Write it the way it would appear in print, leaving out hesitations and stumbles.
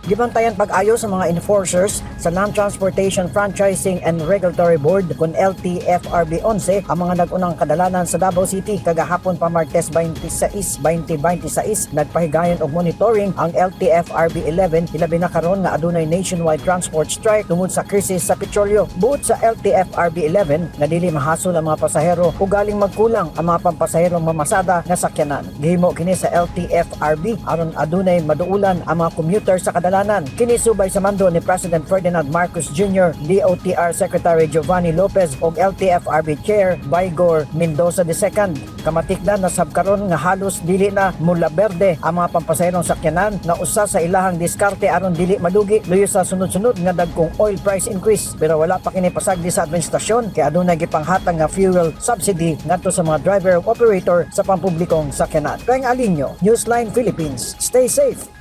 Gibantayan pag-ayo sa mga enforcers sa Land Transportation Franchising and Regulatory Board kon LTFRB 11 ang mga nag-unang kadalanan sa Davao City kagahapon pa, Martes 26, 2026. Nagpahigayon og monitoring ang LTFRB 11, hilabi na karon nga adunay nationwide transport strike tungod sa krisis sa petrolyo. Buot sa LTFRB 11 nga dili mahasol ang mga pasahero ug galing magkulang ang mga pampasaherong mamasada nga sakyanan. Gihimo kini sa LTFRB aron adunay maduulan ang mga commuter sa kadalanan. Kini subay sa mando ni President Ferdinand Marcos Jr., DOTR Secretary Giovanni Lopez ug LTFRB Chair Baigor Mendoza II. Kamatikdan na sab karon nga halos dili na mula berde ang mga pampasaherong sakyanan nga usa sa ilahang diskarte aron dili malugi luyo sa sunod-sunod nga dagkong oil price increase. Pero wala pa kini pasagdi sa administrasyon kay adunay gipanghatag nga fuel subsidy ngadto sa mga driver ug operator sa pampublikong sakyanan. Peng Alinyo, Newsline Philippines. Stay safe.